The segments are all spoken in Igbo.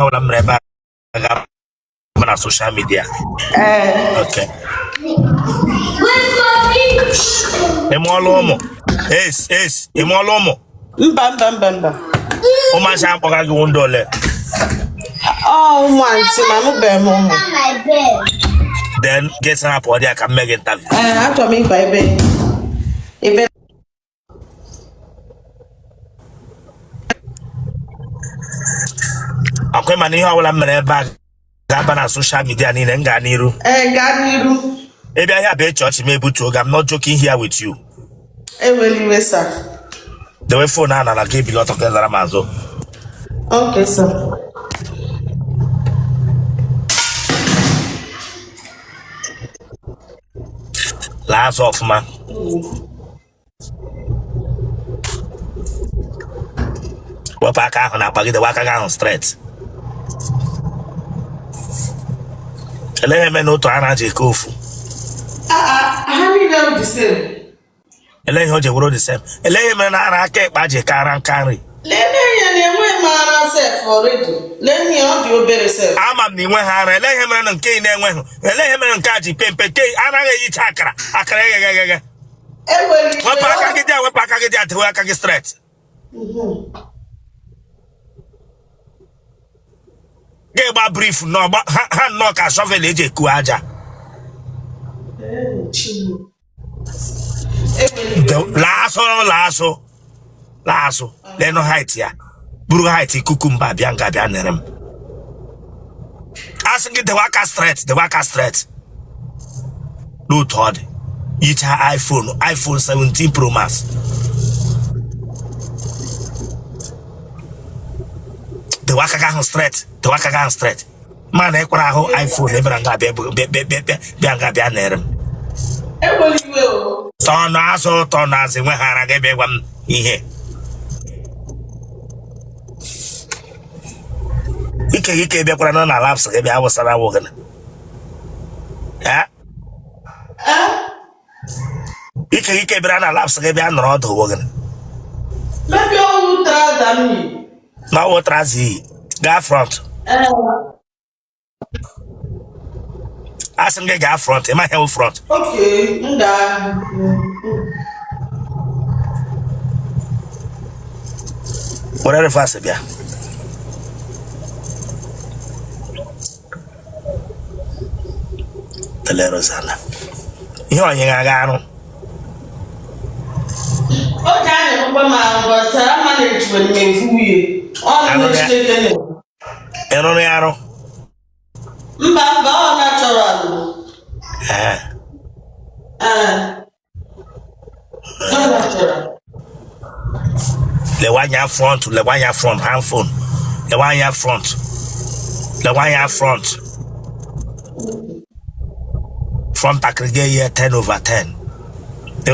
Ọbụla m mere ebe a ga-aba na social media. Ee. Okay. Ị mụọla ụmụ? Es es, ị mụọla ụmụ? Mba, mba, mba, mba. Ụmụazị akpọga gị wụ ndị ole? Ọ ụmụ aunty ma amụbeghị m ụmụ. Then get hapụ ọ dị ka m mee gị interview. Ee, achọrọ m ịba ebe ebe. Ọkwa ị ma na ihe ọbụla m mere ebe a ga-aba na social media niile. M gaa n'iru? Ee, gaa n'iru. Ị bịa here bịa chọọchị m ebutuo gị. I'm not joking here with you. Ewela iwe, sir. Dewe phone a n'ala ka ebili ọtọ ka zara m azụ. Okay, sir. Laa azụ ọfụma. Wepụ aka ahụ na akpa gị, dewe aka gị ahụ straight. Ele ihe mere na otu ara ji eke ofu? Ha niile bụ the same. Ele ihe o ji wụrụ the same? Ele ihe mere na ara aka ekpe ji eke ara aka nri? Lee ya na enwe m ara sef already. Lee ya, ọ dị obere sef. Ama m na ị nweghị ara. Ele ihe mere na nke ị na-enweghị? Ele ihe mere nke a ji pe mpe, nke anaghị eyicha akara akara eghe eghe eghe? Wepụ aka gị dị, wepụ aka gị dị, dewe aka gị straight. Ga-egba brief ha nnọọ ka shovel eji eku aja. Laa azụ, laa azụ, laa azụ. Lenụ height ya, buru height cucumber bịa nga bịa nere m. Asị gị dewe aka straight, dewe aka straight. N'otu ọ dị yicha iPhone, iPhone 17 Pro Max. Dewe aka gị ahụ straight, dewe aka gị ahụ straight. Ma na ịkwara ahụ iPhone ebere nga bịa bịa bịa bịa bịa nga bịa nere m. Tọnụ azụ, tọnụ azụ. Enweghị ara gị bịa gwa m ihe. Ike gị ka ị bịakwara nọ na laps gị bịa wụsara awụ gị na ike gị ka ị bịara na laps gị bịa nọrọ ọdụ wụ gị na ọwụ trouser iyi. Gaa front. Asị m gị gaa front. Ị maghị wụ front? Okay, m gaa. Were reverse bịa. Tele Rosanna. Ihe onye ga-aga arụ. Ọ ji anya ụgbọ ma but ama na-ejiwe m efu nwunye. Ọ na Chineke na. Ị rụrụ ya arụ? Mba, mba, ọ natural. Ee. Ee. Ọ natural. Lewe anya front, lewe anya front, hand phone. Lewe anya front. Lewe anya front. Front takịrị gị ihe 10 over 10.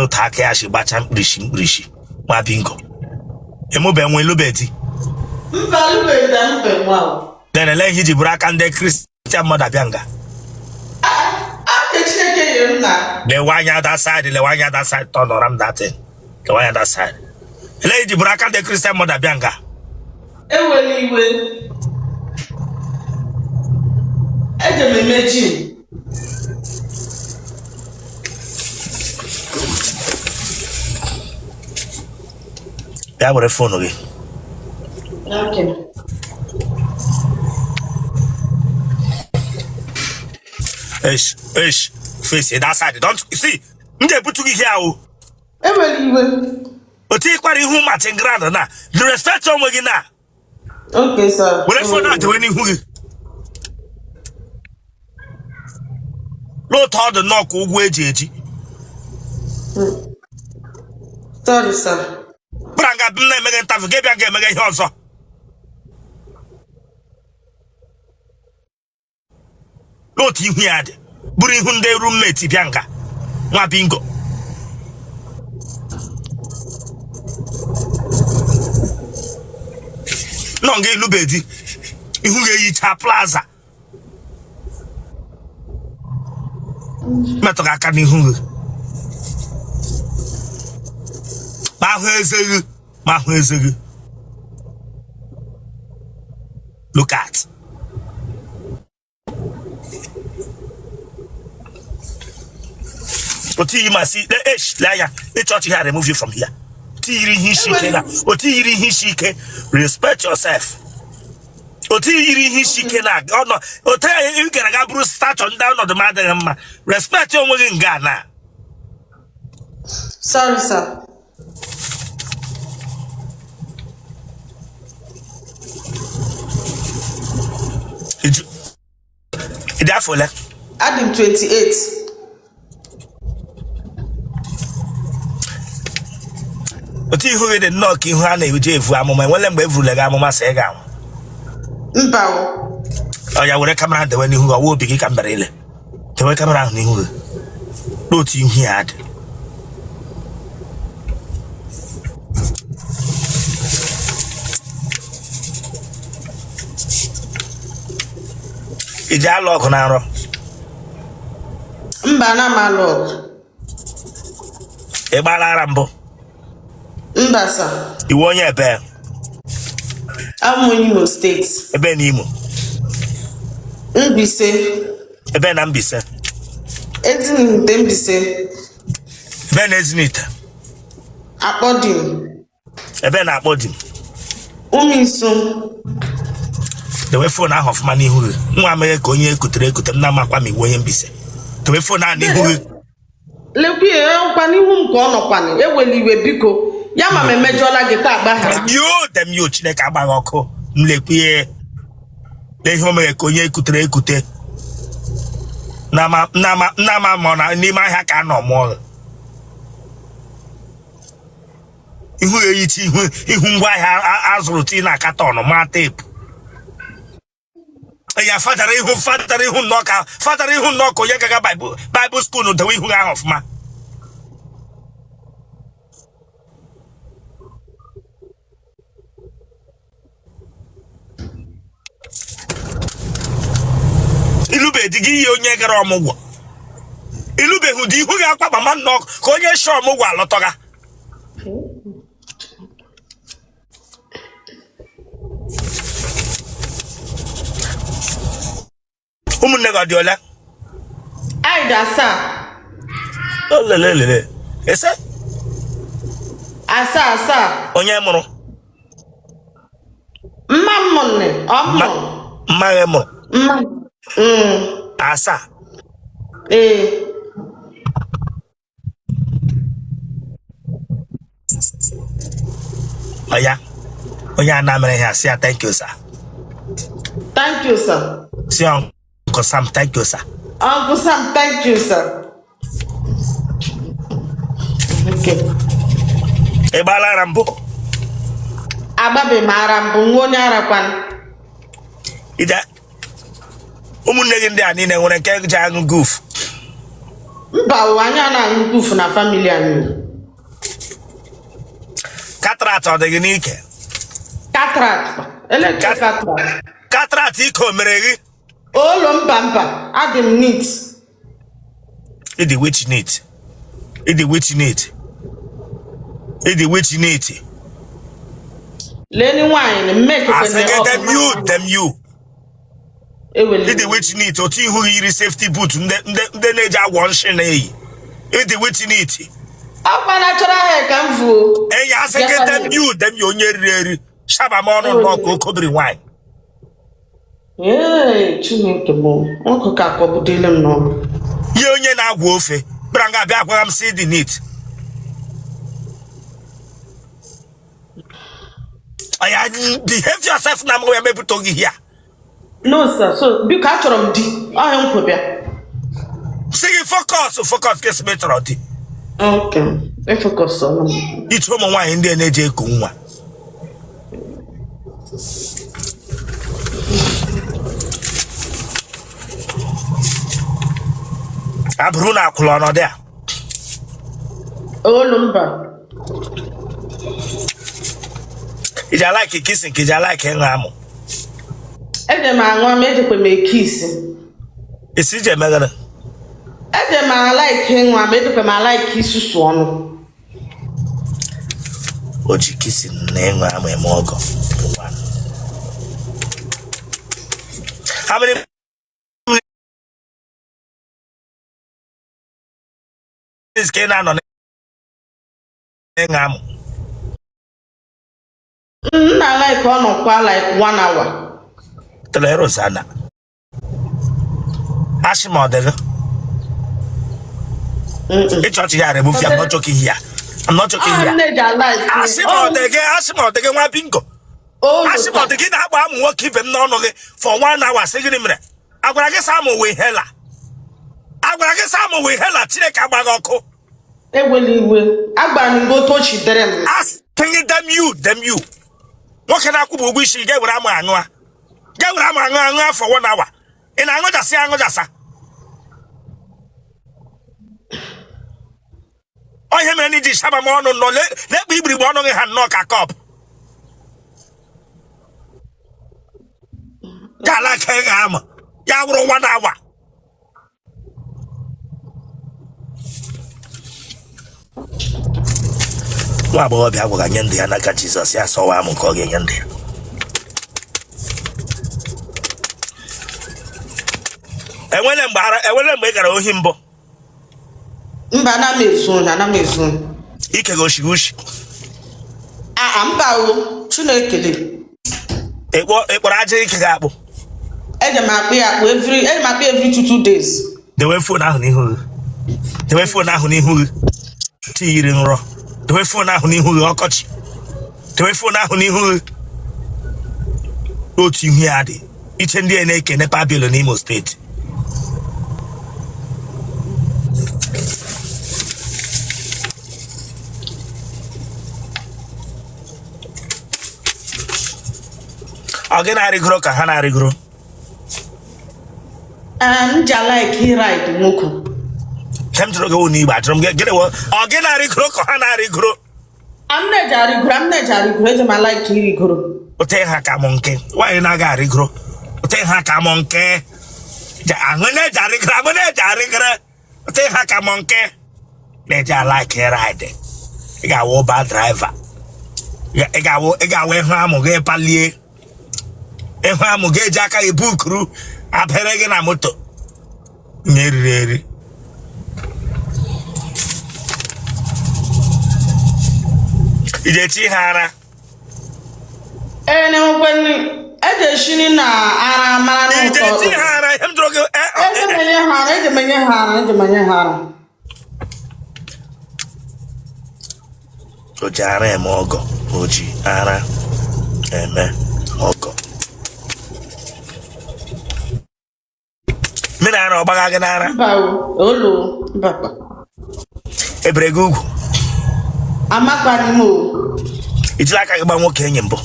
Otu aka ya si gbacha mkpirisi mkpirisi. Nwa bingo. Ị mụbe nwa, ị lụbe di? Mba, alụbeghị na mbe nwa o. Then ele ihe iji buru aka ndị Christian mother bịa nga? Aka Chineke nyere m na. Lewe anya that side, lewe anya that side, turn around that thing. Lewe anya that side. Ele ihe iji buru aka ndị Christian mother bịa nga? Ewela iwe. Eje m eme gym. Bịa were phone gị. Okay. Eish, eish, face that side. Don't see. M ga-ebutu gị here o. Ewela iwe. Otu ịkwara ihu matching ground na. Respect onwe gị na. Okay, sir. Were phone a dewe n'ihu gị. N'otu ọ dị nnọọ ka ụgwọ eji eji. Sorry, sir. Bụra nga m na-emeghe interview gị bịa ga-emeghe ihe ọzọ. N'otu ihu ya dị bụrụ ihu ndị roommate bịa nga. Nwa bingo. Nọ nga ị lụbe di, ihu ga-eyicha plaza. Metụ gị aka n'ihu gị, ma ahụ eze gị, ma ahụ eze gị. Look at. Otu iyi ma si lee anya ịchọọchị ha remove you from here. Otu yiri ihe isi ike na otu yiri ihe isi ike, respect yourself. Otu yiri ihe isi ike na ọnọ otu ị gara ga bụrụ stature ndị ọnọdụ m adịghị mma. Respect onwe gị nga na. Sorry, sir. Ị dị afọ ole? Adị m 28. Otu ihu gị dị nnọọ ka ihu a na-eji evu amụma. Enwele mgbe evurule gị amụma sị ị ga-anwụ? Mba o. Ọ ya were camera dewe n'ihu gị, ọwa obi gị ka m bịara ile. Dewe camera ahụ n'ihu gị n'otu ihu ya dị. I ji alụ ọgụ na nrọ? Mba, ana m alụ ọgụ. Ị gbala ara mbụ? Mba, sir. Ị wụ onye ebe? Abụ m onye Imo State. Ebe na Imo? Mbaise. Ebe na Mbaise? Ezinihite Mbaise. Ebe na Ezinihite? Akpọdim. Ebe na Akpọdim? Ụmụisu. Dewe phone ahụ ọfụma n'ihu gị. Nwa mere ka onye ekutere ekute m na-amakwa ma ị wụ onye Mbaise. Dewe phone ahụ n'ihu gị. Lekwa ihe ọkwa n'ihu m ka ọ nọkwanụ. Ewela iwe biko. Ya ma m emejọla gị taa, gbaghara. Yo dem yo, Chineke agbaghị ọkụ. M lekwa ihe lee ihe o mere ka onye ekutere ekute na-ama ma ọ na n'ime ahịa ka a nọ mụọ ihu ya eyichi ihu ihu ngwaahịa a zụrụ tii na carton ma tape ya fadara ihu fadara ihu nnọọ ka fadara ihu nnọọ ka onye gaga Bible school. Dewe ihu ahụ ọfụma. Ilube di gị ihe onye gara ọmụgwọ ilubeghị di ihu gị akwa mama nnọọ ka onye shi ọmụgwọ alọtọga. Ụmụnne gị ọ dị ole? Anyị dị 7. Olelelele, ese? 7, 7. Onye mụrụ? Mma m mụnne, ọ mụrụ. Mma gị mụrụ? Mma. 7? Ee. Ọya, onye a na-amere ihe asị ya thank you, sir. Thank you, sir. Si Uncle Sam, thank you, sir. Uncle Sam, thank you, sir. Okay. Ị gbaala ara mbụ? Agbabeghị m ara mbụ, nwa onye ara kwanụ. Ije ụmụnne gị ndị a niile nwere nke ji aṅụ guf? Mba, ụwa anyị a na-aṅụ guf na family anyị. Cataract ọ dị gị n'ike? Cataract? Electric cataract? Cataract ike o mere gị? Olo, mba mba, adị m neat. Ịdị which neat? Ịdị which neat? Ịdị which neat? Leni nwaanyị mmekekwe. Asị gị damn you, damn you. Ewele. Ịdị which neat? Otu ihu gị yiri safety boot ndị na-eji agwọ nshị na-eyi. Ịdị which neat? Ọkwa natural hair ka m vuo. Enyi, asị gị damn you, damn you. Onye riri eri shaba m ọnụ nnọọ ka okobiri nwaanyị. Ee, Chineke bụ nwoke ka akọbudele m n'ọnụ. Ihe onye na-agwa ofe bịara nga abịa agwara m sị dị neat. Oya, behave yourself na m ya mepụta gị here. No, sir. So biko, achọrọ m di ọhịa m kwebịa. Si gị focus, focus ka esi chọrọ di. Ok, e focus ọnụ m. Iche ụmụ nwaanyị ndị a na-eji eku nwa. Abụrụ na akwụla ọnọdụ a. Olu, mba. Iji a like kissing ka iji a like ịṅụ amụ? Eje m aṅụ ama, ejekwa m eke isi. Isi iji emeghere? Eje m a like ịṅụ ama, ejekwa m a like isusu ọnụ. O ji kissing na ịṅụ amụ eme ọgọ. One. How many minutes ka ị na-anọ n'ịṅụ amụ? M na like ọ nọkwa like one hour. Tele Rosanna. Asị m ọ dị gị. Ịchọ ọchị ya remove ya, I'm not joking here. I'm not joking here. Nne ji alike. Asị m ọ dị gị, asị m ọ dị gị nwa bingo. Asị m ọ dị gị na-akpa amụ nwoke ibe m n'ọnụ gị for one hour sị gịnị mere? Agwara gị sị amụ wụ inhaler. Agwara gị sị amụ wụ inhaler Chineke agba gị ọkụ. Ewela iwe. Agbara m ngo otu o chidere m. Asị gị damn you, damn you. Nwoke na-akwụbụ ụgwọ isi gị ga-ewere amụ aṅụa. Ga-ewere amụ aṅụ aṅụ for one hour. Ị na-aṅụjasị aṅụjasa. Ọ ihe mere na iji shaba m ọnụ nọ lekpa igbirigbe ọnụ gị ha nnọọ ka cup. Ga-ala ka ị ga-ama ya wụrụ one hour. Nwa agbọghọbịa agwaga nye ndụ ya n'aka Jizọs ya sọwa amụ ka ọ ga-enye ndụ ya. Enwele mgbe ara enwele mgbe ị gara ohi mbụ? Mba, ana m ezu ohi, ana m ezu ohi. Ike gị oshighi ushi? Aa, mba o, Chineke le. Ị kpọrọ aja ike gị akpụ? Eji m akpụ ya akpụ every, eji m akpụ ya every 2 2 days. Dewe phone ahụ n'ihu gị. Dewe phone ahụ n'ihu gị. Tiyiri nrọ. Dewe phone ahụ n'ihu gị ọkọchị. Dewe phone ahụ n'ihu gị. Otu ihu ya dị. Iche ndị a na-eke NEPA bill n'Imo steeti. Ọ gị na-arịgoro ka ha na-arịgoro? M ji like ride nwoke. Ihe m jụrụ gị wụ n'Igbo, ajụrụ m gị gịnị wụ ọ gị na-arịgoro ka ha na-arịgoro? M na-eji arịgoro, m na-eji arịgoro, eji m like irigoro. Ote ha ka mụ nke nwaanyị na-aga arịgoro ote ha ka mụ nke ahụ na-eji arịgoro ahụ na-eji arịgoro ote ha ka mụ nke na-eji alike ride. Ị ga-awụ Uber driver, ị ga-awụ ịhụ amụ gị palie ịhụ amụ gị eji aka gị bukuru abịara gị na moto nye eriri eri. Ị ga-echi ha ara? Ee, na-enwekwe eji eshini na ara mara ị n'ụtọ. ga-echi ha ara? Ihe m jụrụ gị Eji m enye ha ara, eji m enye ha ara, eji m enye ha ara. O ji ara eme ọgọ, o ji ara eme ọgọ. Mmiri ara ọ gbagha gị n'ara? Mba o, olu, mba. Ebere gị ugwu? Amakwanị m o. I jiri aka gị gba nwoke enyi mbụ?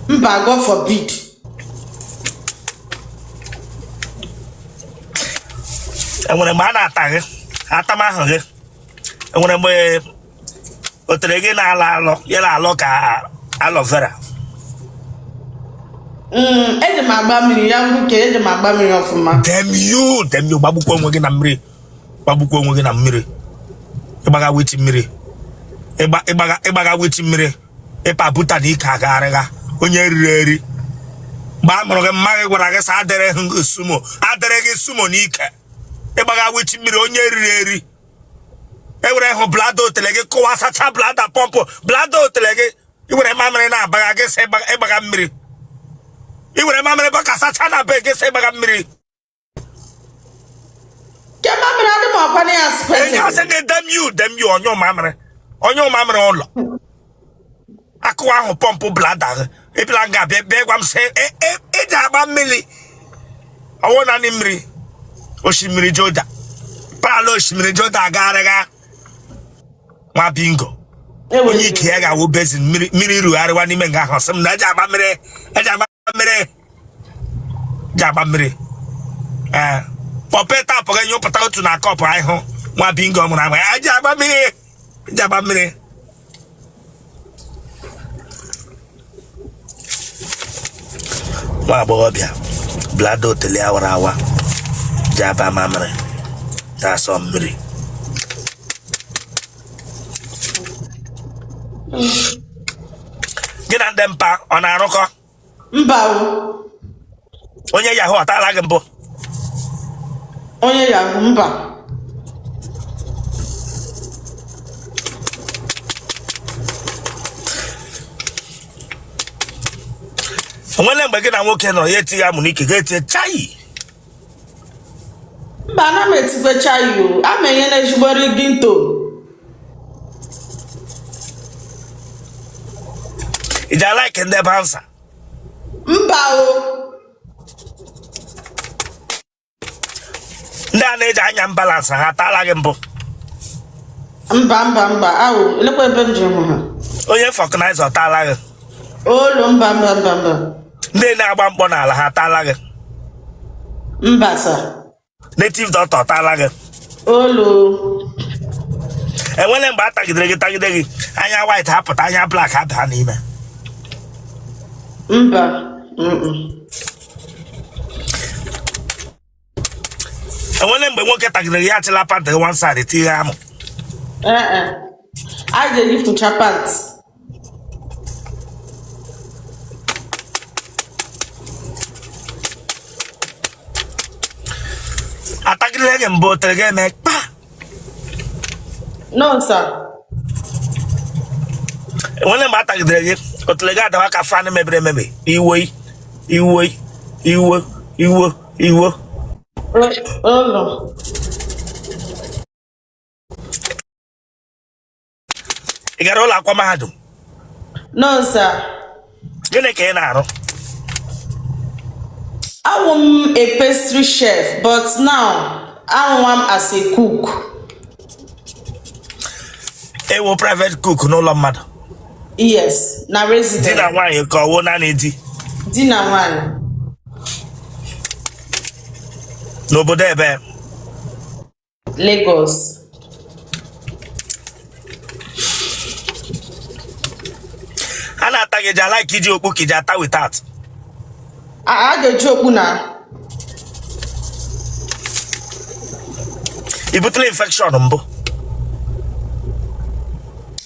Mba, God forbid. Enwere mgbe a na-ata gị atamahụ gị? Enwere mgbe o tere gị na-alọ alọ ya na-alọ ka aloe vera? Eji m agba mmiri ya bụrụ ka eji m agba mmiri ọfụma. Damn you, damn you, gbagbukwa onwe gị na mmiri, gbagbukwa onwe gị na mmiri. Ịgbaga witi mmiri, ịgbaga witi mmiri, ịpa buta na ike agagharịga onye riri eri. Mgbe a mụrụ gị, mma gị gwara gị sị adịrị gị sumo, adịrị gị sumo n'ike. Ịgbaga witi mmiri onye riri eri. Ewere hụ bladder otele gị kụwa sacha bladder pump bladder otele gị. Iwere mamịrị na-abaga gị sị ịgbaga mmiri. Iwere mamịrị baka sacha na be gị sị ịgbaga mmiri. Ke mamịrị adị m ọkwa na ya enye asị spetị. gị damn you, damn you, onye mamịrị, onye mamịrị ụlọ akụwa ahụ pump bladder gị. Ịbịala nga bịa bịa gwa m sị eji agba mmiri ọwụ naanị mmiri osimiri Joda palọ osimiri Joda agagharịga nwa bingo onye ike ya ga-awụ basin mmiri mmiri rugharịwa n'ime nga ahụ sị m na eji agba mmiri, eji agba mmiri, eji agba mmiri. Ee, pọpe tap gị nyụpụta otu na cup ahụ nwa bingo mụrụ ama eji agba mmiri, eji agba mmiri. Nwa agbọghọbịa bladder otele awara awa ji aba mamịrị na-asọ mmiri. Gị na ndị mpa ọ na-arụkọ? Mba o. Onye yahoo ọ taala gị mbụ? Onye yahoo, mba. Enwele mgbe gị na nwoke nọrọ ya etinye amụ n'ike gị etie chai? Mba, ana m etikwe chai o. A ma enye na ezigbo ringtone. Ị ji alike ndị bouncer? Mba o. Ndị a na-eji anya ambulance ha ataala gị mbụ? Mba, mba, mba, ahụ elekwa ebe m ji hụ ha. Onye vulcanizer ọ taala gị? Olo, mba, mba, mba, mba. Ndị na-agba mkpọ n'ala ha ataala gị? Mba sir. Native doctor ọ taala gị? Olo. Enwele mgbe a tagidere gị tagide gị anya white apụta anya black abaa n'ime? Mba. Mm-mm. Enwele mgbe nwoke tagidere gị ya achịla pant gị one side tinye amụ? Ee, a ga-eyipụcha pant. Atagidere gị mbụ tere gị eme kpa? No sir. Enwele mgbe a tagidere gị otele gị adawa ka fan mebiri emebi? Iwe, iwe, iwe, iwe, iwe. Olo. Ị gara ụlọ akwụkwọ mahadum? No sir. Gịnị ka ị na-arụ? Awụ m a pastry chef, but now arụwa m as a cook. Ị wụ private cook n'ụlọ mmadụ? Yes, na Di resident. na nwaanyị ka ọ wụ naanị di? Di na nwaanyị. N'obodo ebe? Lagos. A na-ata gị, ji alike iji okpu ka iji ata without? A ga-eji okpu na. I butela infection mbụ?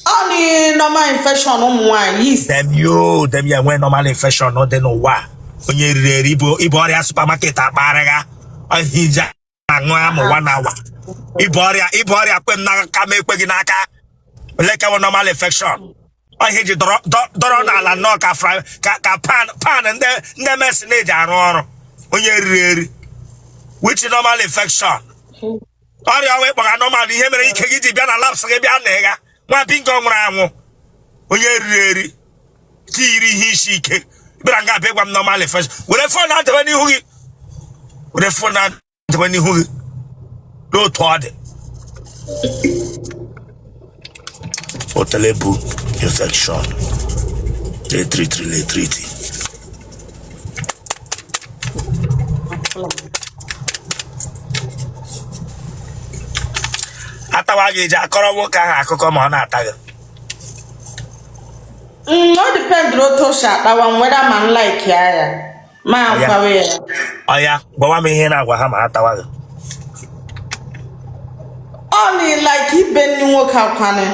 Ọ ni normal infection ụmụ nwaanyị, yeast. Dem yo dem ya nwee normal infection dị n'ụwa a. Onye riri eri ibu ọrịa supermarket akparịgha ọhịa iji aṅụ amụ one hour. Ibu ọrịa, ibu ọrịa kwe m n'aka m ekwe gị n'aka olekewo normal infection ọhịa iji dọrọ n'ala nnọọ ka fry ka pan ndị mason na-eji arụ ọrụ. Onye riri eri, which normal infection? Ọrịa ọnwa ịkpọga normal ihe mere ike gị ji bịa na labs gị bịa na ịga nwa bingo nwụrụ anwụ. Onye riri eri tiyiri ihe isi ike bịara nga abịa gwa m normal infection. Were phone adebe n'ihu gị, were phone adebe n'ihu gị n'otu ọ dị otele bụ infection etritrila etriti. Atawa gị, ji akọrọ nwoke ahụ akụkọ ma ọ na-ata gị? Ọ depend otu o si akpawa m, whether ma m like ya ya ma Ọya. akwawe ya. Ọya, gwawa m ihe ị na-agwa ha ma atawa gị. Ọ ni like ibe nni nwoke akwanị.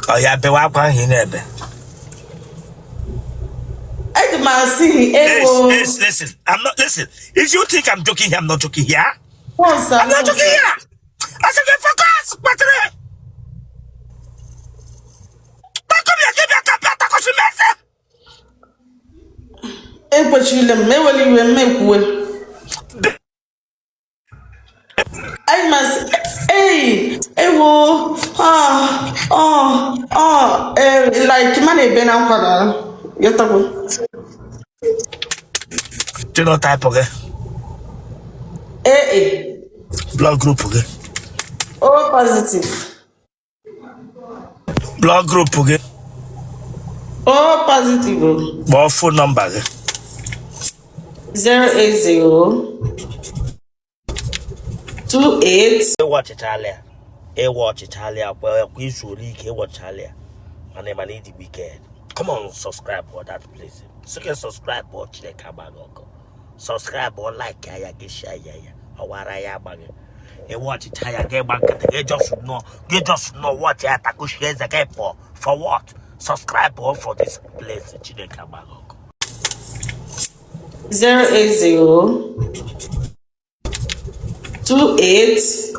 Ọya, bewe akwa ahụ ị na-ebe. Eji m asị gị ego. Listen, listen, I'm not, listen. If you think I'm joking here, I'm not joking here. No, sir, I'm not no, joking sir. here. I said, focus, kpatara. Takobịa gị bịa ka bịa takosi m eze. Ekwechile m, ewela iwe m ekwuwe. Eji m asị, ei, ewo, ah, oh, oh, like ma na-ebe na nkwa na yọtakwu. Genotype gị? Ee. Blood group gị? O positive. Blood group gị? O positive o. Kpọọ phone number gị. 080 28 Ịwa ọchịchala ya, ịwa ọchịchala ya kwa kwa izu ole ike ịwọchala ya, mana ịdị wicked. Come on, subscribe for that place. Sị subscribe ọ Chineke agbaghị ọkụ. Subscribe ọ, like ya, gị share ya, ya ọwara ya agbaghị. Ịwa ọchịcha ya gị gba nkịtị gị just nọ gị just nọ watch ya takushi eze gị pụọ for what? Subscribe for this place. Chineke agbaghị ọkụ. 080 28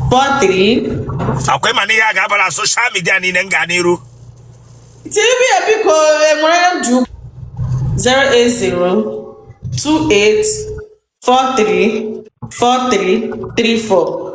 43. Akwa ịma na ihe a ga-aba na social media niile m gaa n'iru. TV ya, biko, enwere m ji 080 28 43 43 34.